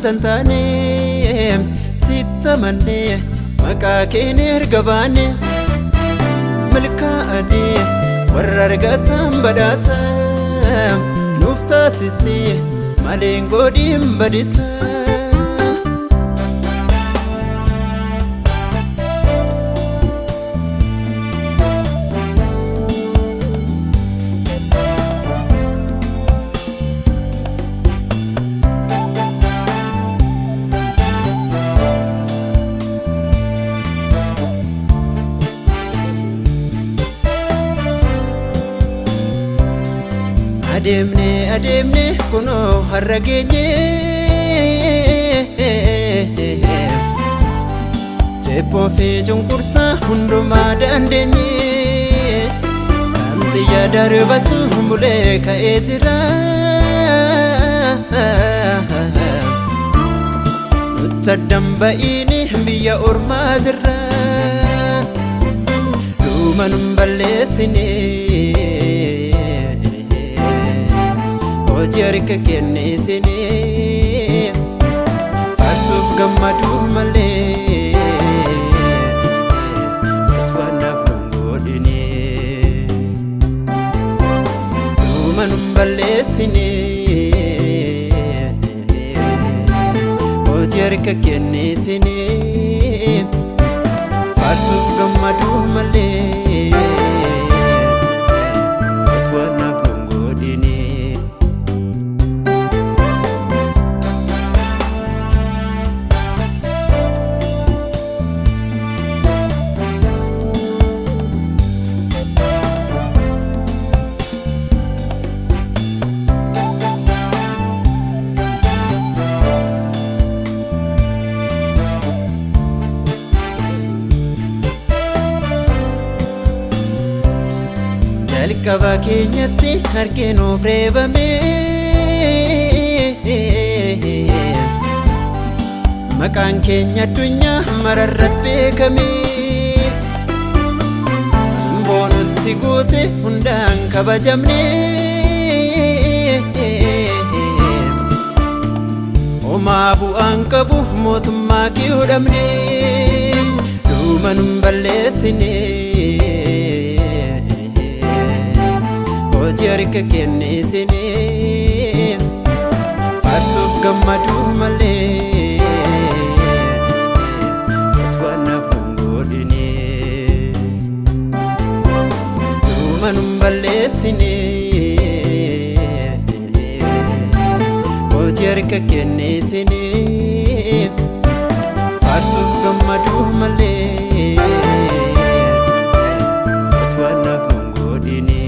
wanta hin taane, sitti amanne maqaa keen erga baane, milkaa'anii warra argatan badhaasa nuuf taasisi malee hin godhin badisa. Adeemne adeemne kunoo har'a geenye, ceephoo fi cunqursaa hundumaa dandeenye, kan xiyya darbatu bulee ka'ee jira. Nutti addan ba'iini biyya ormaa jirra. Dhuma nun balleessine. Hojii harka kennisine, faarsuuf gammaduu malee utwaannaaf nun godhine. Dhuma nun balleessine. Hojii harka kennisine, faarsuuf gammaduu malee utwaannaaf nun godhine. Jalqaba keenyatti harki nuuf reebame, maqaan keenya addunyaa mararratti beekame, simboo nutti guute hundaan kabajamne, homaa bu'aan qabu mootummaa kee hodhamne. Dhuma nun balleessine. Hojii harka kennisine, faarsuuf gammaduu malee utwaannaaf nun godhine. Dhuma nun balleessine. Hojii harka kennisine, faarsuuf gammaduu malee utwaannaaf nun godhine.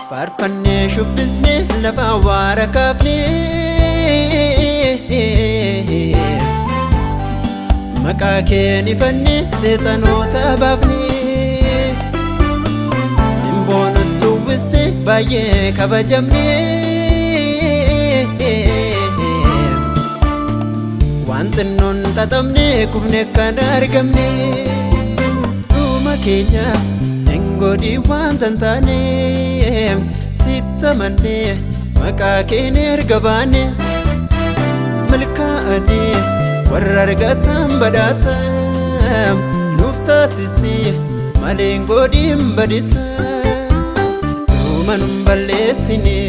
Faarfannee shubbisnee lafa waara kaafne, maqaa keen ifanne seexanoota baafne, simboo nutti uwwiste baay'ee kabajamne, waan xinnoon xaxamne kufne kan argamne. Dhuma keenya hin godhin wanta hin taane, sitti amanne maqaa keen erga baane, milkaa'anii warra argatan badhaasa nuuf taasisi malee hin godhin badisa. Dhuma nun balleessine.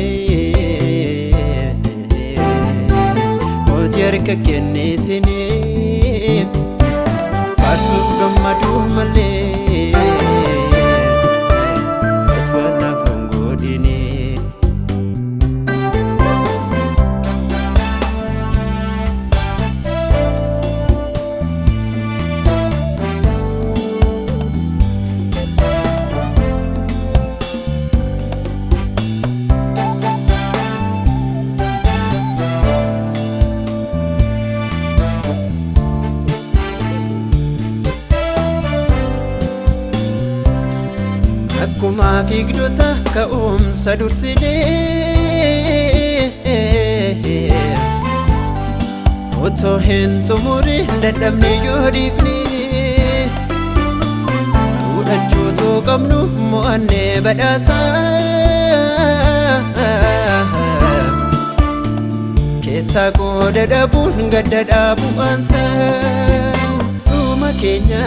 Hojii harka kennisine, faarsuuf gammaduu malee utwaannaaf nun godhine. fiigdota ka'umsa dursinee, otoo hin xumurin dadhabne yoo dhiifne, fudhachuutu qabnu mo'annee badhaasa. Keessaa qooda dhabuun gadda dhaabu'aansa. Dhuma keenya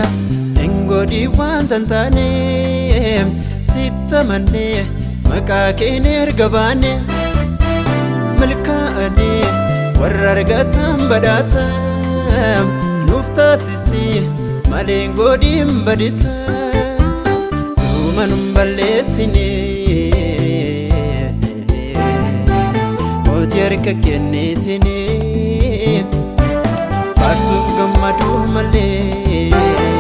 hin godhi waan taane, sitti amannee maqaa keenya erga baane, milkaa'anii warra argatan badhaasa nuuf taasisi malee hin godhin badisa. Dhuma nun balleessine, hojii harka kennisine, faarsuuf gammaduu malee.